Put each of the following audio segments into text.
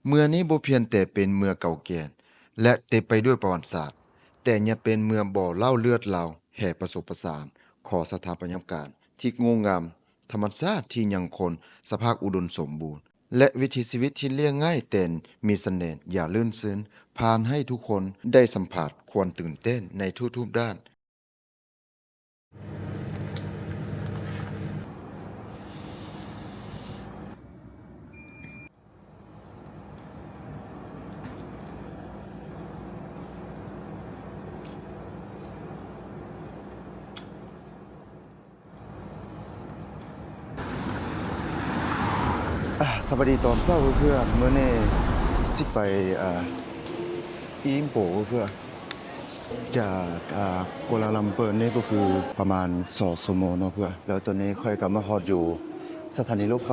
ເມືອງນີ້ບໍ່ພຽງແຕ່ເປັນເມືອງເກົ່າແກ່ ແລະ ເຕັມໄປດ້ວຍປະຫວັດສາດ, ແຕ່ຍັງເປັນເມືອງບໍ່ເລົ່າເລືອດລາວແຫ່ປະສົມປະສານຂອງສະຖາປັດຕະຍະການທີ່ງົດງາມ, ທຳມະຊາດທີ່ຍັງຄົງສະພາບອຸດົມສົມບູນ ແລະ ວິຖີຊີວິດທີ່ລຽບງ່າຍແຕ່ມີສະເໜ່ຫຍໍ້ລື່ນຊື່ນ, ພາໃຫ້ທຸກຄົນໄດ້ສຳຜັດຄວາມຕື່ນເຕັ້ນໃນທຸກໆດ້ານ. ອາ ສະບາຍດີຕອນເຊົ້າເພື່ອນໆ, ມື້ນີ້ຊິໄປ ອາ ອີມໂປເພື່ອນໆ ຈາກ ອາ ກົວລາລັມເປີນີ້ກໍຄືປະມານສອງຊົ່ວໂມງເນາະເພື່ອນ. ແລ້ວຕອນນີ້ຂ້ອຍກໍມາຮອດຢູ່ສະຖານີລົດໄຟ,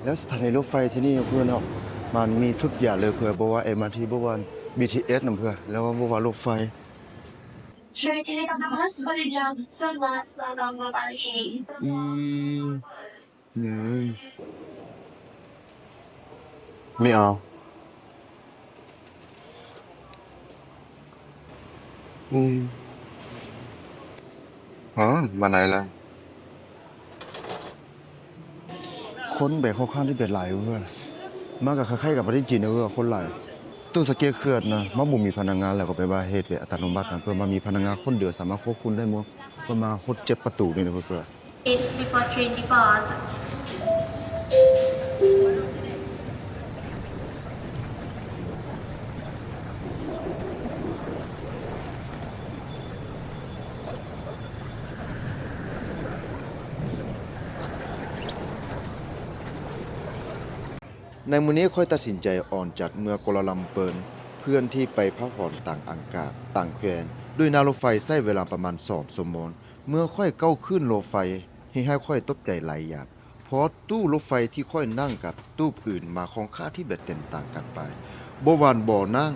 ແລ້ວສະຖານີລົດໄຟທີ່ນີ້ເພື່ອນເນາະ ມັນມີທຸກຢ່າງເລີຍເພື່ອນ, ບໍ່ວ່າເອັມອາທີ ບໍ່ວ່າບີທີເອສນຳເພື່ອນ, ແລ້ວບໍ່ວ່າລົດໄຟ. ອືມ ເອີ ໄມ່ເອົາ ອືມ ຮະ ມາໄດ້ລະ. ຄົນແບບຄ່ອນຂ້າງທີ່ແບບຫຼາຍເວີ້ຍ, ມາກໍຄ້າຍໆກັບປະເທດຈີນເວີ້ຍ, ຄົນຫຼາຍ. ຕູ້ສະແກນເຄື່ອນນະ ມັນບໍ່ມີພະນັກງານ ແລ້ວກໍແບບວ່າເຮັດແບບອັດຕະໂນມັດນະ, ເພື່ອມັນມີພະນັກງານຄົນດຽວສາມາດຄວບຄຸມໄດ້ໝົດ. ເພິ່ນມາຄົບເຈັບປະຕູນີ້ນະເພິ່ນ. It's before train depart. ໃນມື້ນີ້ຂ້ອຍຕັດສິນໃຈອອກຈາກເມືອງກົວລາລັມເປີ ເພື່ອນທີ່ໄປພັກຜ່ອນຕ່າງອາກາດ, ຕ່າງແຂວງ, ດ້ວຍນັ່ງລົດໄຟໃຊ້ເວລາປະມານສອງຊົ່ວໂມງ. ເມື່ອຂ້ອຍກ້າວຂຶ້ນລົດໄຟ, ເຮັດໃຫ້ຂ້ອຍຕົກໃຈຫຼາຍຢ່າງ, ເພາະຕູ້ລົດໄຟທີ່ຂ້ອຍນັ່ງກັບຕູ້ອື່ນມາຂ້ອນຂ້າງທີ່ແບບແຕກຕ່າງກັນໄປ. ບໍ່ວ່າບ່ອນນັ່ງ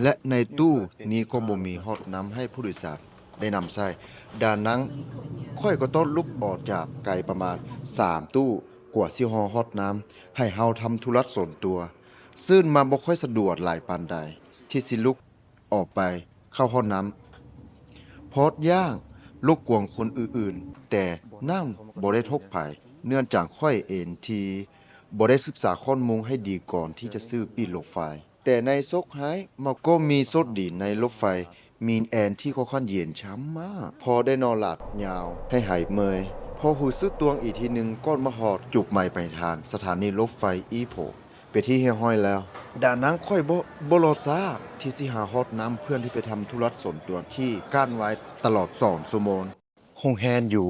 ແລະ ໃນຕູ້ນີ້ກໍບໍ່ມີຮອດນ້ຳໃຫ້ຜູ້ໂດຍສານ ໄດ້ນຳໃຊ້. ດັ່ງນັ້ນ ຂ້ອຍກໍຕ້ອງລຸກອອກຈາກໄກປະມານສາມຕູ້ ກວ່າຊິຮອດ ຮອດນ້ຳໃຫ້ເຮົາທຳທຸລະສ່ວນຕົວ, ເຊິ່ງມັນບໍ່ຄ່ອຍສະດວກຫຼາຍປານໃດທີ່ຊິລຸກອອກໄປເຂົ້າຫ້ອງນ້ຳ ເພາະຢ້ານລົບກວນຄົນອື່ນໆ, ແຕ່ນັ້ນບໍ່ໄດ້ໂທດໃຜ, ເນື່ອງຈາກຂ້ອຍເອງທີ່ບໍ່ໄດ້ສຶກສາຂໍ້ມູນໃຫ້ດີກ່ອນທີ່ຈະຊື້ປີ້ລົດໄຟ. ແຕ່ໃນໂຊກຮ້າຍ ມັນກໍມີໂຊກດີໃນລົດໄຟມີແອນທີ່ຄ່ອນຂ້າງເຢັນຊ່ຳມາກ, ພໍໄດ້ນອນຫຼັບຍາວໃຫ້ຫາຍເມື່ອຍ. ພໍຮູ້ສຶກຕົວອີກທີໜຶ່ງ ກໍມາຮອດຈຸດໝາຍປາຍທາງ ສະຖານີລົດໄຟອີໂພ ເປັນທີ່ຮຽບຮ້ອຍແລ້ວ. ດັ່ງນັ້ນຂ້ອຍບໍ່ ບໍ່ລໍຊ້າທີ່ຊິຫາຮອດນ້ຳເພື່ອນທີ່ໄປທຳທຸລະສ່ວນຕົວທີ່ກ້ານໄວ້ຕະຫຼອດສອງຊົ່ວໂມງ. ໂຮງແຮມຢູ່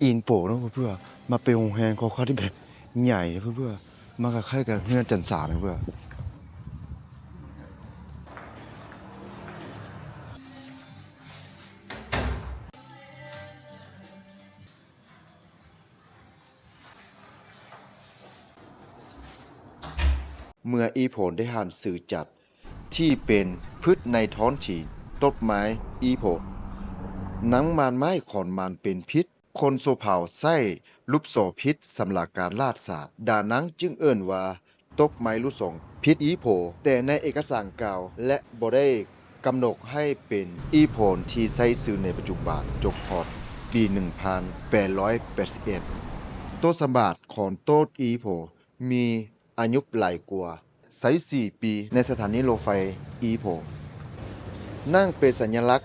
ອີນໂປເນາະເພື່ອນ, ມັນເປັນໂຮງແຮມຄ່ອນຂ້າງທີ່ແບບໃຫຍ່ເນາະເພື່ອນ, ມັນຄ້າຍໆກັບເຮືອນຈັນສາເນາະເພື່ອນ. ເມືອງອີໂພໄດ້ຮັບຊື່ຈັກ ທີ່ເປັນພືດໃນທ້ອງຖິ່ນ ຕົ້ນໄມ້ອີໂພ. ນ້ຳມັນໄມ້ຂອງມັນເປັນພິດ, ຄົນຊົນເຜົ່າໃຊ້ລູກສອນພິດສຳລັບການລັກສາ, ດັ່ງນັ້ນຈຶ່ງເອີ້ນວ່າ ຕົ້ນໄມ້ລູກສອນພິດອີໂພ. ແຕ່ໃນເອກະສານເກົ່າ ແລະ ບໍ່ໄດ້ກຳນົດໃຫ້ເປັນອີໂພທີ່ໃຊ້ຊື່ໃນປັດຈຸບັນ ຈົນຮອດປີໜຶ່ງພັນແປດຮ້ອຍແປດສິບເອັດ. ຕົ້ນສະບັບຂອງຕົ້ນອີໂພມີອາຍຸຫຼາຍກວ່າຊາວສີ່ປີ ໃນສະຖານີລົດໄຟອີໂພ. ນັ້ນເປັນສັນຍະລັກ,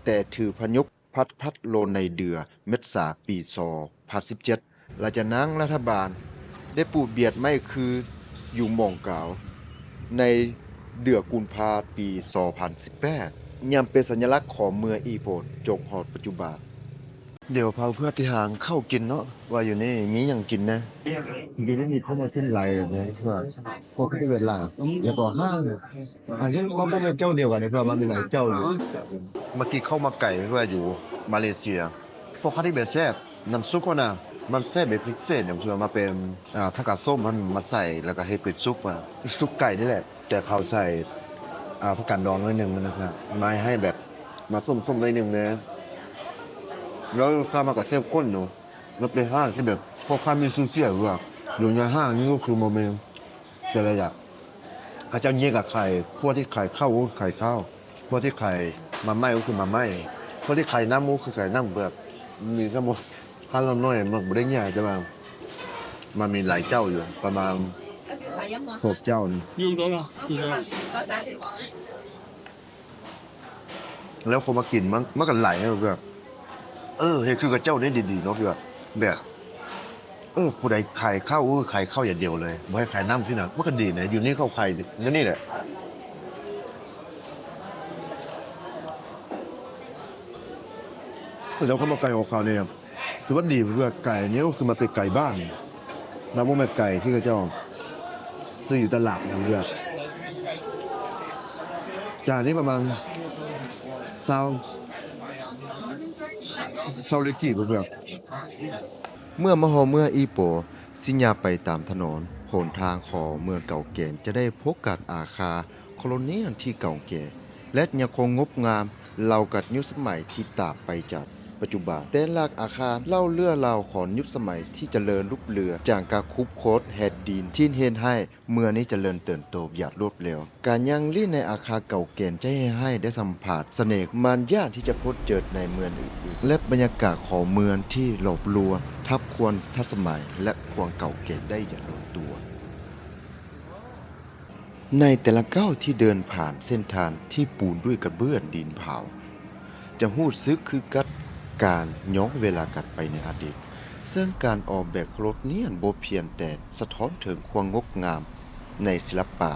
ແຕ່ຖືກພະຍຸງ ພັດພັດລົງໃນເດືອນເມສາປີສອງພັນສິບເຈັດ. ຫຼັງຈາກນັ້ນລັດຖະບານໄດ້ປູກບຽດໄມ້ຄືນຢູ່ໝ່ອງເກົ່າໃນເດືອນກຸມພາປີສອງພັນສິບແປດ, ຍັງເປັນສັນຍະລັກຂອງເມືອງອີໂພຈົນຮອດປັດຈຸບັນ. ດຽວພາເພື່ອນໄປຫາເຂົ້າກິນເນາະ ວ່າຢູ່ນີ້ມີຫຍັງກິນແດ່. ຢູ່ນີ້ມີຄົນມາກິນຫຼາຍເລີຍ ເພາະວ່າ ປົກກະຕິເວລາ ແລ້ວກໍຫ້າງ ອັນນີ້ມັນບໍ່ແມ່ນເຈົ້າດຽວກັນເດ້ ເພາະວ່າມັນມີຫຼາຍເຈົ້າຢູ່. ມາກິນເຂົ້າໝາກໄກ່ເພື່ອຢູ່ມາເລເຊຍ ເພາະຄັນທີ່ແບບແຊບ ນ້ຳຊຸບຫັ້ນນະ ມັນແຊບເປັນພິເສດ ຢ່າງເຊັ່ນວ່າເປັນ ອ່າ ຜັກກາດສົ້ມຫັ້ນມາໃສ່ ແລ້ວກໍເຮັດເປັນຊຸບ ອ່າ ຊຸບໄກ່ນີ້ແຫຼະ ແຕ່ເຂົາໃສ່ ອ່າ ຜັກກາດດອງໜ້ອຍໜຶ່ງນະ ມາໃຫ້ແບບ ມາສົ້ມໆໜ້ອຍໜຶ່ງເດ້ ແລ້ວລົດຊາດມັນກໍເຂັ້ມຂຸ້ນຢູ່. ມັນເປັນຮ້ານທີ່ແບບ ພວກຂ້າມີຊື່ສຽງວ່າ ຢູ່ໃນຫ້າງນີ້ກໍຄືບໍ່ແມ່ນ ແຕ່ລະຢ່າງ ເຂົາເຈົ້າແຍກກັນຂາຍ ພວກທີ່ຂາຍເຂົ້າກໍຂາຍເຂົ້າ ພວກທີ່ຂາຍໝາກໄມ້ກໍຄືໝາກໄມ້ ພວກທີ່ຂາຍນ້ຳກໍຄືຂາຍນ້ຳ ແບບມີສະໝຸດ ຮ້ານລາວນ້ອຍມັນບໍ່ໄດ້ໃຫຍ່ ແຕ່ວ່າມັນມີຫຼາຍເຈົ້າຢູ່ ປະມານຫົກເຈົ້ານີ້ ແລ້ວຄົນມາກິນມັນ ມັນກໍຫຼາຍ ແບບ ເອີ ເຮັດຄືເຂົາເຈົ້າໄດ້ດີໆເນາະ ແບບ ແບບ ເອີ ຜູ້ໃດຂາຍເຂົ້າ ເອີ ຂາຍເຂົ້າຢ່າງດຽວເລີຍ ບໍ່ໃຫ້ຂາຍນ້ຳຊີ້ນະ ມັນກໍດີນະ ຢູ່ນີ້ເຂົາຂາຍແນວນີ້ແຫຼະ. ແລ້ວເຂົ້າມາໄກຂອງເຂົານີ້ ຖືວ່າດີ ເພາະວ່າໄກນີ້ກໍຄືມັນເປັນໄກບ້ານ ນະ ບໍ່ແມ່ນໄກທີ່ເຂົາເຈົ້າຊື້ຢູ່ຕະຫຼາດນະ ເພື່ອນ ຈານນີ້ປະມານຊາວ ຊາວເລຍກີບ ເພື່ອນ. ເມື່ອມາຮອດເມືອງອີໂປ ຊິຍ່າງໄປຕາມຖະໜົນຫົນທາງຂອງເມືອງເກົ່າແກ່ ຈະໄດ້ພົບກັບອາຄານໂຄໂລນຽນທີ່ເກົ່າແກ່ ແລະ ຍັງຄົງງົບງາມລາວກັບຍຸກສະໄໝທີ່ຕ່າງໄປຈາກປັດຈຸບັນ. ແຕ່ລະອາຄານເລົ່າເລື່ອງລາວຂອງຍຸກສະໄໝທີ່ຈະເລີນລຸກເຫຼືອ ຈາກການຂຸດຄົ້ນແຮ່ດິນທີ່ເຮັດໃຫ້ ເມືອງນີ້ຈະເລີນເຕີບໂຕຢ່າງລວດເລັວ. ການຍ່າງຫຼິ້ນໃນອາຄານເກົ່າແກ່ຈະເຮັດໃຫ້ໄດ້ສຳຜັດສະເໜ່ມານຍາກທີ່ຈະພົບເຈີໃນເມືອງອື່ນໆ ແລະ ບັນຍາກາດຂອງເມືອງທີ່ຫຼອມລວມທັງຄວາມທັນສະໄໝ ແລະ ຄວາມເກົ່າແກ່ໄດ້ຢ່າງລົງຕົວ. ໃນແຕ່ລະກ້າວທີ່ເດີນຜ່ານເສັ້ນທາງທີ່ປູນດ້ວຍກະເບື້ອງດິນເຜົາ ຈະຮູ້ສຶກຄືກັບການຍ້ອນເວລາກັບໄປໃນອະດີດ, ເຊິ່ງການອອກແບບໂຄໂລນຽນບໍ່ພຽງແຕ່ສະທ້ອນເຖິງຄວາມງົດງາມໃນສິລະປະ,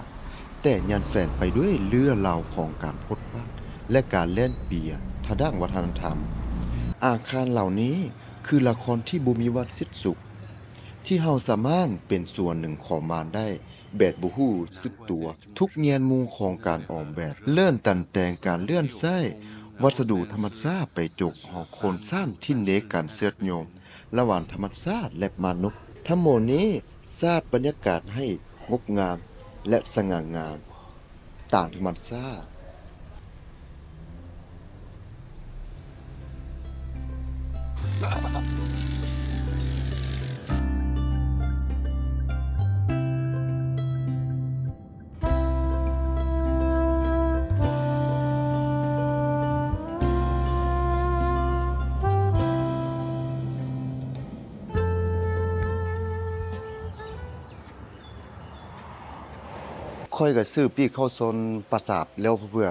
ແຕ່ຍັງແຝງໄປດ້ວຍເລື່ອງລາວຂອງການພົດປະ ແລະ ການແລກປ່ຽນທາງດ້ານວັດທະນະທຳ. ອາຄານເຫຼົ່ານີ້ຄືລະຄອນທີ່ບໍ່ມີວັນສິ້ນສຸດ, ທີ່ເຮົາສາມາດເປັນສ່ວນໜຶ່ງຂອງມັນໄດ້ ແບບບໍ່ຮູ້ສຶກຕົວ. ທຸກແງ່ມຸມຂອງການອອກແບບ ເລີ່ມຕັ້ງແຕ່ການເລືອກໃຊ້ວັດສະດຸທຳມະຊາດໄປຈົນຮອດໂຄງສ້າງທີ່ເນັ້ນການເຊື່ອມໂຍງລະຫວ່າງທຳມະຊາດ ແລະ ມະນຸດ. ທັງໝົດນີ້ສ້າງບັນຍາກາດໃຫ້ງົດງາມ ແລະ ສະຫງ່າງາມຕາມທຳມະຊາດ. ຂ້ອຍກໍຊື້ປີ້ເຂົ້າຊົນປາສາດແລ້ວເພື່ອ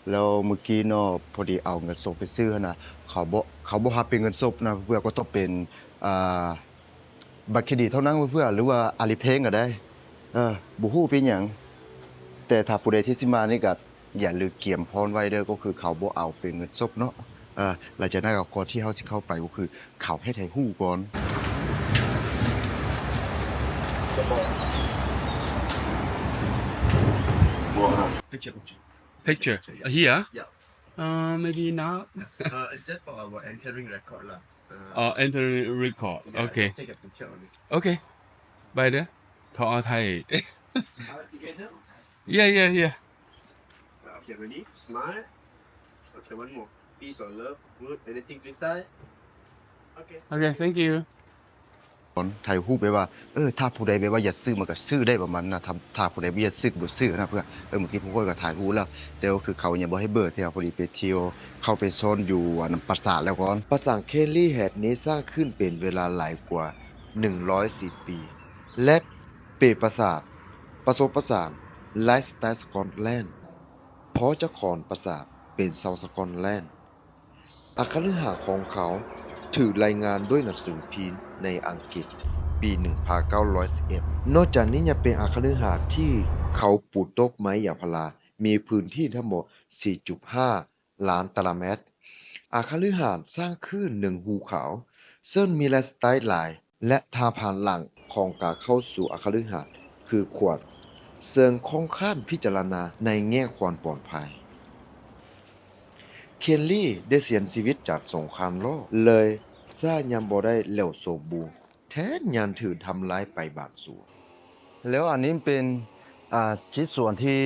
ແລ້ວມື້ກີ້ເນາະ ພໍດີເອົາເງິນສົດໄປຊື້ຫັ້ນນະ ເຂົາບໍ່ ເຂົາບໍ່ຮັບເປັນເງິນສົດນະ ເພື່ອກໍຕ້ອງເປັນ ອ່າ ບັດເຄຣດິດເທົ່ານັ້ນເພື່ອ ຫຼືວ່າອາລີເພກໍໄດ້ ເອີ ບໍ່ຮູ້ເປັນຫຍັງ ແຕ່ຖ້າຜູ້ໃດທີ່ຊິມານີ້ກໍຢ່າລືມກຽມພ້ອມໄວ້ເດີ ກໍຄືເຂົາບໍ່ເອົາເປັນເງິນສົດເນາະ ເອີ ຫຼັງຈາກນັ້ນກໍກ່ອນທີ່ເຮົາຊິເຂົ້າໄປ ກໍຄືເຂົາໃຫ້ຖ່າຍຮູບກ່ອນ. Picture, picture. Picture? Uh, here? Yeah. Uh, maybe not. Uh, it's just for our entering record lah. Uh, oh, entering record. Yeah, okay. Just take a picture only. Okay. Bye there. ຂໍເອົາຖ່າຍ. Uh, together? Yeah, yeah, yeah. Okay, ready? Smile. Okay, one more. Peace or love? Good. Anything freestyle? Okay. Okay, thank you. ຖ່າຍຮູບແບບວ່າ ເອີ ຖ້າຜູ້ໃດແບບວ່າຢາກຊື້ມັນກໍຊື້ໄດ້ປະມານນັ້ນນະ ຖ້າ ຖ້າຜູ້ໃດບໍ່ຢາກຊື້ກໍບໍ່ຊື້ນະເພື່ອນ ເອີ ມື້ກີ້ພວກຂ້ອຍກໍຖ່າຍຮູບແລ້ວ ແຕ່ກໍຄືເຂົາຍັງບໍ່ໃຫ້ເບີ ແຕ່ພໍດີໄປທ່ຽວ ເຂົ້າໄປຊົນຢູ່ອັນປາສາດແລ້ວກ່ອນ. ປາສາດເຄນລີແຫ່ງນີ້ສ້າງຂຶ້ນເປັນເວລາຫຼາຍກວ່າໜຶ່ງຮ້ອຍສີ່ປີ ແລະ ເປັນປາສາດປະສົມປະສານໄລຟ໌ສະໄຕລ໌ສະກອດແລນ ເພາະເຈົ້າຂອງປາສາດເປັນຊາວສະກອດແລນ. ອັກຄະລືຫາດຂອງເຂົາຖືກລາຍງານດ້ວຍໜັງສືພິມໃນອັງກິດປີໜຶ່ງພັນເກົ້າຮ້ອຍສິບເອັດ. ນອກຈາກນີ້ຍັງເປັນອັກຄະລືຫາດທີ່ເຂົາປູກຕົ້ນໄມ້ຢາງພາລາ ມີພື້ນທີ່ທັງໝົດສີ່ຈຸດຫ້າລ້ານຕາລາງແມັດ. ອັກຄະລືຫາດສ້າງຂຶ້ນເໜືອພູເຂົາ ເຊິ່ງມີໄລຟ໌ສະໄຕລ໌ຫຼາຍ ແລະ ທາງຜ່ານຫຼັກຂອງການເຂົ້າສູ່ອັກຄະລືຫາດຄືຂວັນ ເຊິ່ງຂ້ອນຂ້າງພິຈາລະນາໃນແງ່ຄວາມປອດໄພ. ເຄນລີໄດ້ເສຍຊີວິດຈາກສົງຄາມໂລກ ເລີຍສ້າງຍັງບໍ່ໄດ້ແລ້ວສົມບູນ ແຖມຍັງຖືກທຳລາຍໄປບາງສ່ວນ. ແລ້ວອັນນີ້ເປັນ ອ່າ ຊິດສ່ວນທີ່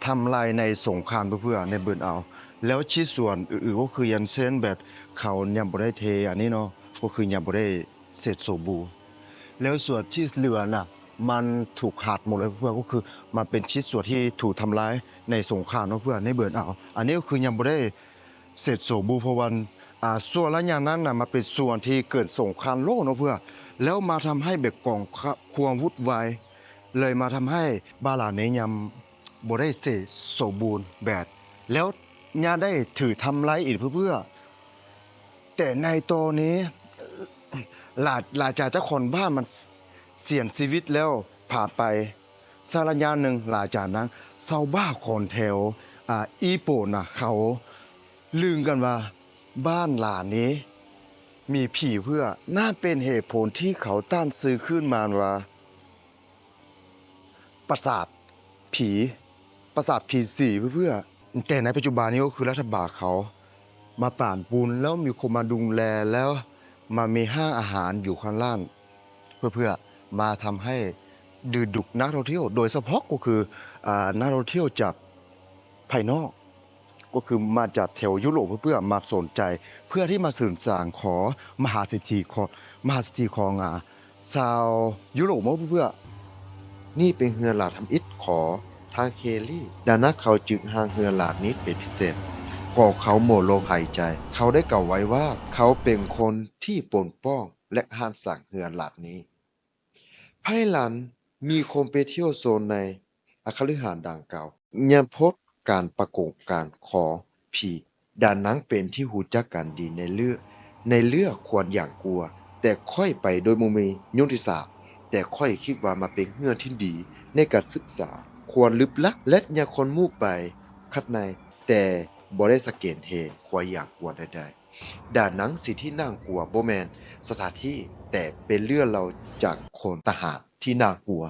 ທຳລາຍໃນສົງຄາມເພື່ອ ໃນເບີນເອົາ ແລ້ວຊິດສ່ວນອື່ນໆ ກໍຄືຢ່າງເຊັ່ນແບບເຂົາຍັງບໍ່ໄດ້ເທອັນນີ້ເນາະ ກໍຄືຍັງບໍ່ໄດ້ເສັດສົມບູນ ແລ້ວສ່ວນທີ່ເຫຼືອນະ ມັນຖືກຫັກໝົດເລີຍເພື່ອນ ກໍຄືມັນເປັນຊິດສ່ວນທີ່ຖືກທຳລາຍໃນສົງຄາມເນາະເພື່ອນ ໃນເບີນເອົາ. ອັນນີ້ກໍຄືຍັງບໍ່ໄດ້ເສັດສົມບູນ ເພາະວ່າ ອ່າ ຊ່ວງໄລຍະນັ້ນນະ ມັນເປັນຊ່ວງທີ່ເກີດສົງຄາມໂລກເນາະເພື່ອນ ແລ້ວມາທຳໃຫ້ແບບກອງຄະ ຄວາມວຸດວາຍ ເລີຍມາທຳໃຫ້ບ້ານຫຼານນີ້ຍັງບໍ່ໄດ້ເສັດສົມບູນແບບ ແລ້ວຍັງໄດ້ຖືກທຳລາຍອີກເພື່ອນ. ແຕ່ໃນຕອນນີ້ ຫຼາ ຫຼາງຈາກເຈົ້າຂອງບ້ານມັນເສຍຊີວິດແລ້ວ ຜ່ານໄປສັກໄລຍະໜຶ່ງ ຫຼັງຈາກນັ້ນ ຊາວບ້ານຂອງແຖວ ອາ ອີໂປນນະ ເຂົາລືມກັນວ່າ ບ້ານຫຼານນີ້ມີຜີເພື່ອນ. ນັ້ນເປັນເຫດຜົນທີ່ເຂົາຕັ້ງຊື່ຂຶ້ນມາວ່າ ປາສາດຜີ ປາສາດຜີສີເພື່ອນ. ແຕ່ໃນປັດຈຸບັນນີ້ກໍຄືລັດຖະບານເຂົາມາປານປຸງ ແລ້ວມີຄົນມາດູແລ ແລ້ວມາມີຮ້ານອາຫານຢູ່ຂ້າງລ່າງ ເພື່ອ ເພື່ອມາທຳໃຫ້ດຶງດູດນັກທ່ອງທ່ຽວ ໂດຍສະເພາະກໍຄື ອາ ນັກທ່ອງທ່ຽວຈາກພາຍນອກ ກໍຄືມາຈາກແຖວຢູໂຣບ ເພື່ອ ເພື່ອມາສົນໃຈ ເພື່ອທີ່ມາສືບສານຂອງມະຫາເສດຖີຂອງ ມະຫາເສດຖີຂອງ ອາ ຊາວຢູໂຣບເນາະເພື່ອນ. ນີ້ເປັນເຮືອນຫຼານທຳອິດຂອງທ່ານເຄລີ ດັ່ງນັ້ນເຂົາຈຶ່ງຮັກເຮືອນຫຼານນີ້ເປັນພິເສດ. ກ່ອນເຂົາໝົດລົມຫາຍໃຈ ເຂົາໄດ້ກ່າວໄວ້ວ່າ ເຂົາເປັນຄົນທີ່ປົກປ້ອງ ແລະ ສ້າງເຮືອນຫຼານນີ້. ພາຍຫຼັງມີຄົນໄປທ່ຽວຊົມໃນອາຄະລືຫາດດັ່ງກ່າວ ຍັງພົບການປາກົດການຂອງຜີ ດັ່ງນັ້ນເປັນທີ່ຮູ້ຈັກກັນດີໃນເລື່ອງ ໃນເລື່ອງຄວາມຫວາດກົວ. ແຕ່ຂ້ອຍໄປໂດຍບໍ່ມີຍາດຕິສາ ແຕ່ຂ້ອຍຄິດວ່າມັນເປັນເລື່ອງທີ່ດີໃນການສຶກສາຄວາມລຶບລັບ ແລະ ຍັງຄວນໝູ່ໄປຂ້າງໃນ ແຕ່ບໍ່ໄດ້ສັງເກດເຫັນຄວາມຫວາດກົວໃດໆ. ດັ່ງນັ້ນ ສິ່ງທີ່ໜ້າກົວບໍ່ແມ່ນສະຖານທີ່ ແຕ່ເປັນເລື່ອງລາວຈາກຄົນຕ່າງຫາກທີ່ໜ້າກົວ.